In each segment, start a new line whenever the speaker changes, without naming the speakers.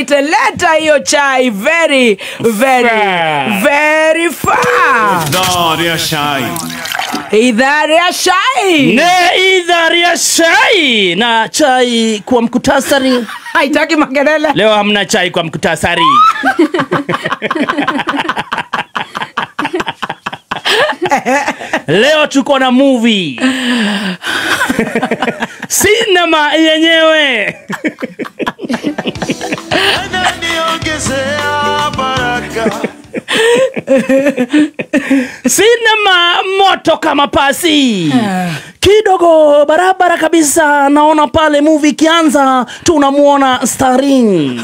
8. Leta hiyo chai very very very far.
Idhaa ya chai.
Idhaa ya chai.
Ne idhaa ya chai. Na chai kwa mkutasari.
Haitaki makelele.
Leo hamna chai kwa mkutasari. Leo tuko na movie. Cinema yenyewe. Cinema moto kama pasi. Kidogo barabara kabisa, naona pale movie kianza tunamuona starring.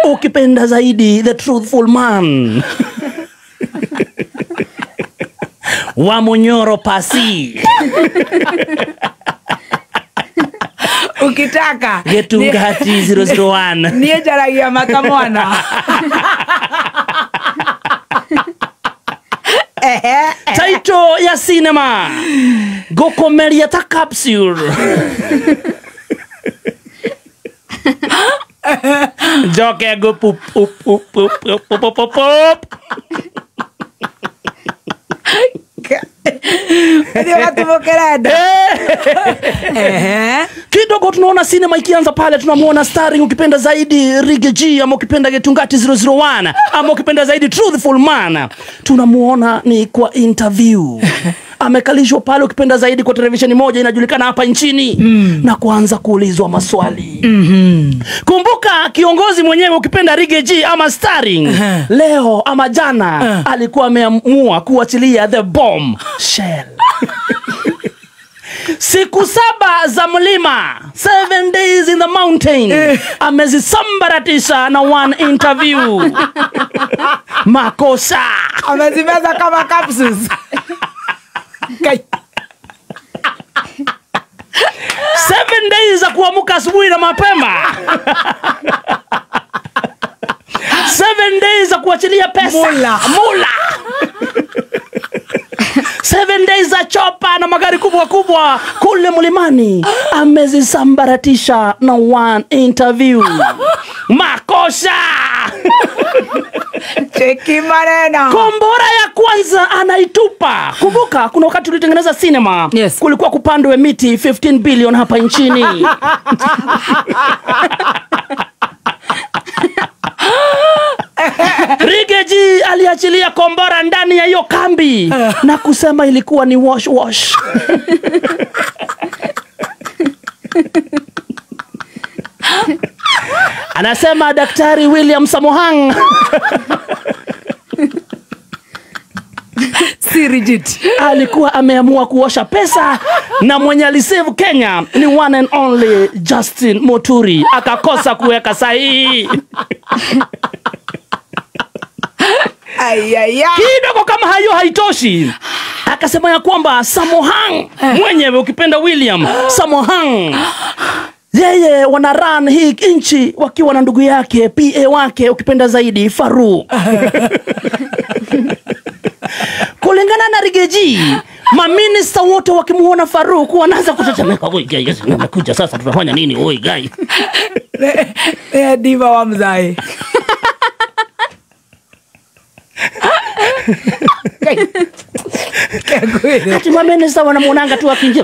Ukipenda zaidi the truthful man wa Munyoro pasi.
Ukitaka
Getungati 001
niye jaragia matamwana.
Title ya cinema Gokomeria ta capsule. Joke go pup pup pup pup pup pup pup pup. Kidogo tunaona cinema ikianza pale, tunamuona starring ukipenda zaidi Riggy G ama ukipenda Getungati 001 ama ukipenda zaidi Truthful Man. Tunamuona ni kwa interview. Amekalishwa pale ukipenda zaidi kwa televisheni moja inajulikana hapa nchini na kuanza kuulizwa maswali. Kumbuka kiongozi mwenyewe ukipenda Riggy G ama starring leo ama jana alikuwa ameamua kuachilia the bomb shell. Siku 7 za mlima, 7 days in the mountain, amezisambaratisha na one interview. Makosa.
Amezimeza kama capsules.
7 days za kuamka asubuhi na mapema. 7 days za kuachilia pesa. Mula. Mula. 7 days za chopa na magari kubwa kubwa kule mlimani, amezisambaratisha na one interview. Makosa.
Cheki maneno.
Kombora ya kwanza anaitupa. Kumbuka kuna wakati tulitengeneza cinema.
Yes.
Kulikuwa kupandwe miti 15 billion hapa nchini. Riggy G aliachilia kombora ndani ya hiyo kambi na kusema ilikuwa ni wash wash. Anasema Daktari William Samohang
si rigid.
Alikuwa ameamua kuosha pesa na mwenye alisave Kenya ni one and only Justin Muturi, akakosa kuweka sahihi. Kidogo kama hayo haitoshi, akasema ya kwamba Samohang mwenyewe ukipenda William Samohang, yeye wana run hii nchi wakiwa na ndugu yake PA wake ukipenda zaidi Farouk. Kulingana na Riggy G, maminista wote wakimuona Farouk wanaanza kutetemeka. Oi guy, amekuja sasa, tutafanya nini? Oi guy.
Diva wa mzai.
Ati maminista wanamuonanga tu akiingia.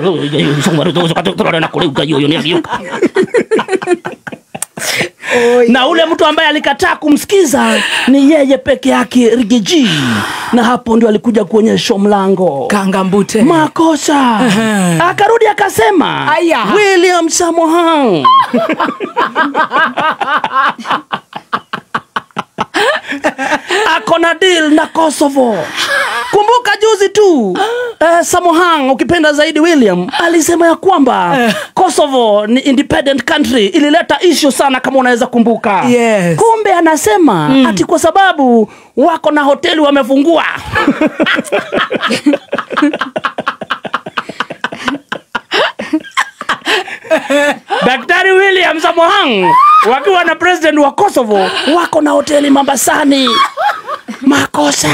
Na ule mtu ambaye alikataa kumsikiza ni yeye peke yake Riggy G. Na hapo ndio alikuja kuonyesha mlango.
Kangambute.
Makosa. Akarudi akasema
Aya.
William Samohang akona deal na Kosovo. Kumbuka juzi tu Samohang ukipenda zaidi William alisema ya kwamba Kosovo ni independent country, ilileta issue sana kama unaweza kumbuka.
Yes.
Kumbe anasema ati kwa sababu wako na hoteli wamefungua. Daktari William Samohang wakiwa na president wa Kosovo wako na hoteli Mombasani. Makosa.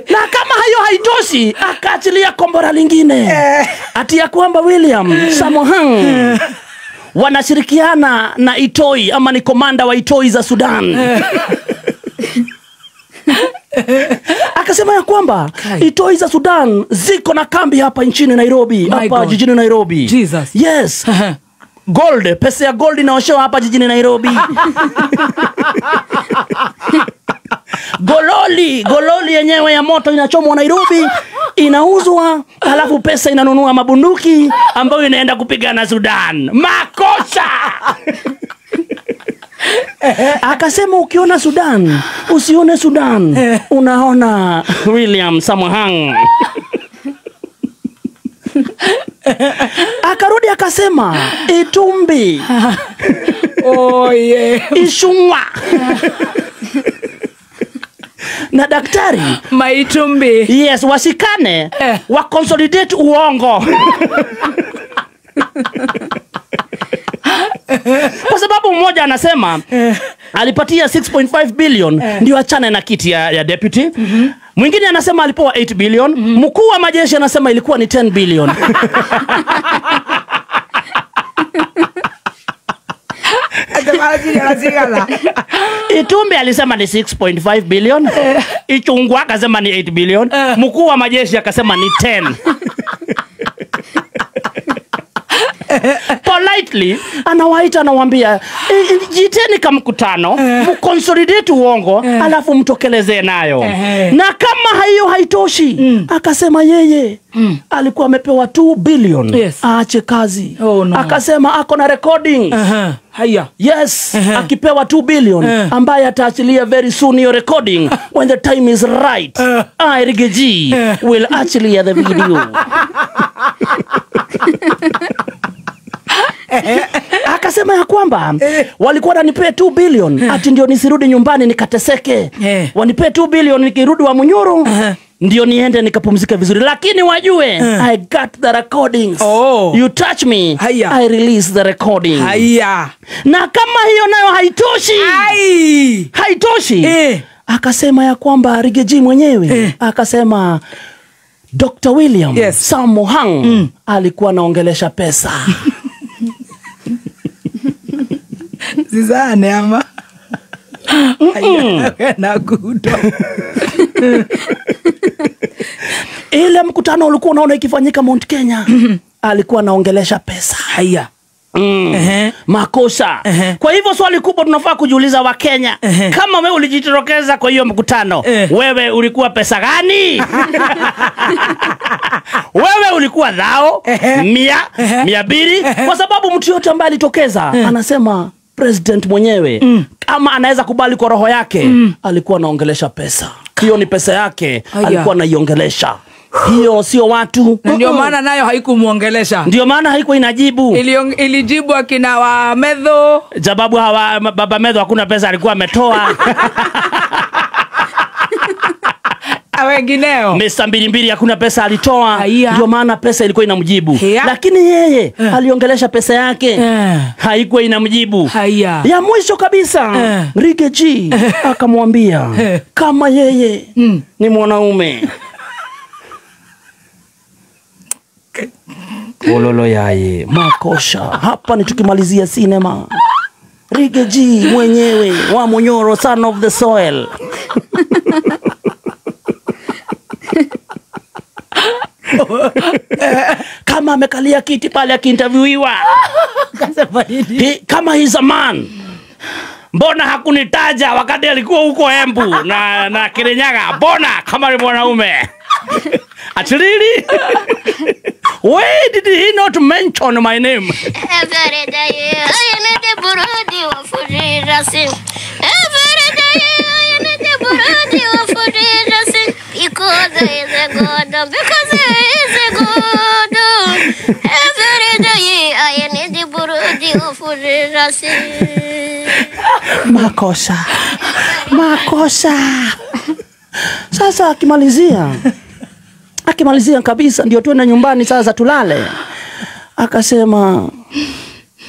Na kama hiyo haitoshi, akaachilia kombora lingine ati ya kwamba William Samoei wanashirikiana na Itoi ama ni komanda wa Itoi za Sudan. Akasema ya kwamba Itoi za Sudan ziko na kambi hapa nchini Nairobi, hapa jijini Nairobi.
Jesus.
Yes. Gold, pesa ya gold inaoshewa hapa jijini Nairobi. Gololi yenyewe ya moto inachomwa Nairobi, inauzwa, halafu pesa inanunua mabunduki ambayo inaenda kupigana Sudan. Makosa! Akasema ukiona Sudan, usione Sudan, unaona William Samoei. Akarudi akasema Itumbi.
Oh yeah.
Ishungwa. Na daktari
Maitumbi.
Yes, wasikane, wa consolidate uongo. Kwa sababu mmoja anasema alipatia 6.5 billion ndio achane na kiti ya deputy. Mwingine anasema alipewa 8 billion. Mkuu wa majeshi anasema ilikuwa ni 10 billion. Itumbi alisema ni 6.5 billion. Ichungwa akasema ni 8 billion. Mkuu wa majeshi akasema ni 10. Politely anawaita, anawaambia jiteni kama mkutano, mconsolidate uongo, alafu mtokelezee nayo. Na kama hiyo haitoshi, akasema yeye alikuwa amepewa 2 billion.
Yes.
Aache kazi.
Oh, no.
Akasema ako na recording.
Haya.
Yes, akipewa 2 billion ambaye ataachilia very soon your recording when the time is right. I, Riggy G, will achilia the video. Akasema ya kwamba walikuwa wananipea 2 billion ati ndio nisirudi nyumbani nikateseke. Wanipea 2 billion nikirudi wa Munyoro ndio niende nikapumzika vizuri, lakini wajue I got the recordings.
Oh.
You touch me,
Haya.
I release the recording.
Haya.
Na kama hiyo nayo haitoshi.
Ai.
Haitoshi. Akasema ya kwamba Riggy G mwenyewe akasema Dr. William
yes.
Samoei alikuwa anaongelesha pesa.
Zizane ama na kuto.
Ile mkutano ulikuwa unaona ikifanyika Mount Kenya, alikuwa anaongelesha pesa.
Haya.
Makosa. Kwa hivyo swali kubwa tunafaa kujiuliza wa Kenya, kama wewe ulijitokeza kwa hiyo mkutano, wewe ulikuwa pesa gani? Wewe ulikuwa dhao, 100, 200? Kwa sababu mtu yote ambaye alitokeza anasema president mwenyewe kama anaweza kubali kwa roho yake, alikuwa anaongelesha pesa. Hiyo ni pesa yake, alikuwa anaiongelesha. Hiyo sio watu.
Ndio maana nayo haikumuongelesha.
Ndio maana haikuwa inajibu.
Ilijibu akina wa Medho.
Sababu hawa baba Medho hakuna pesa alikuwa ametoa.
Wengineo.
Mr. Mbilimbili hakuna pesa alitoa. Ndio maana pesa ilikuwa inamjibu. Lakini yeye aliongelesha pesa yake. Haikuwa inamjibu.
Haya.
Ya mwisho kabisa, Riggy G akamwambia kama yeye ni mwanaume. Ololo yaye, makosha. Hapa ni tukimalizia sinema. Riggy G mwenyewe wa Munyoro, son of the soil. Kama amekalia kiti pale akiinterviewiwa, kama he's a man, mbona hakunitaja wakati alikuwa huko Embu na Kirinyaga? Mbona kama ni mwanaume? Actually, why did he not mention my name?
Every day I need the burudi wa furira. Every day I need the burudi wa furira. Because he is a God, because he is a God. Every day I need the burudi wa furira.
Makosa. Makosa. Sasa akimalizia kabisa ndio tuende nyumbani sasa tulale. Akasema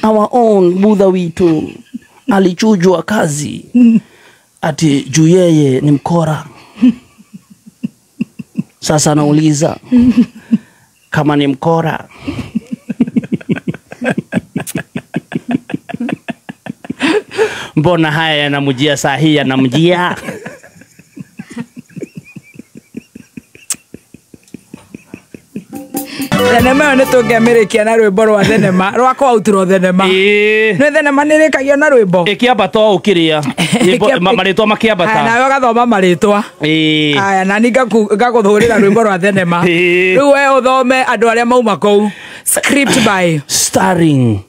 our own Buddha witu alichujwa kazi ati juu yeye ni mkora. Sasa nauliza kama ni mkora mbona haya yanamjia saa hii yanamjia?
Thenema ĩyo nĩ tũngĩamĩrĩkia na rwĩmbo rwa thenema rwa kwaũtirwo thenema. Nĩ thenema nĩ ĩrĩkagio na rwĩmbo.
Ĩkĩambata o ũkĩrĩa. Marĩtwa makĩambata.
Nawe ũgathoma marĩtwa. Aya, na niĩ ngagũthũrĩra rwĩmbo rwa thenema. Rĩu we ũthome andũ arĩa mauma kũu. Script by
starring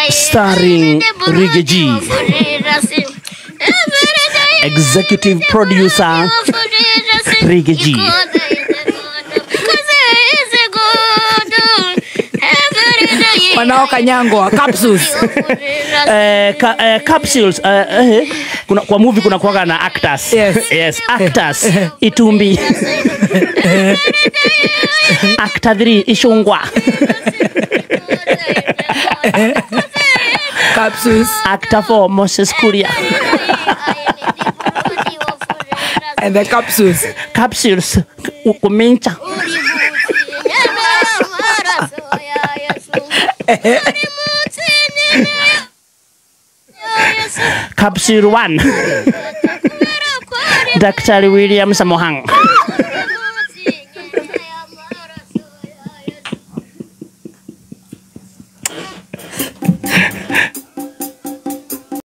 starring Riggy G, executive producer Riggy G,
wanaokanyangwa capsules.
Capsules kuna, kwa movie kuna kuwaga na actors.
Yes.
Yes, actors Itumbi, actor 3 Ishungwa,
capsules,
actor 4 Moses Kuria,
and the capsules.
Capsules Kumincha. Capsule 1 Dr. William Samohang.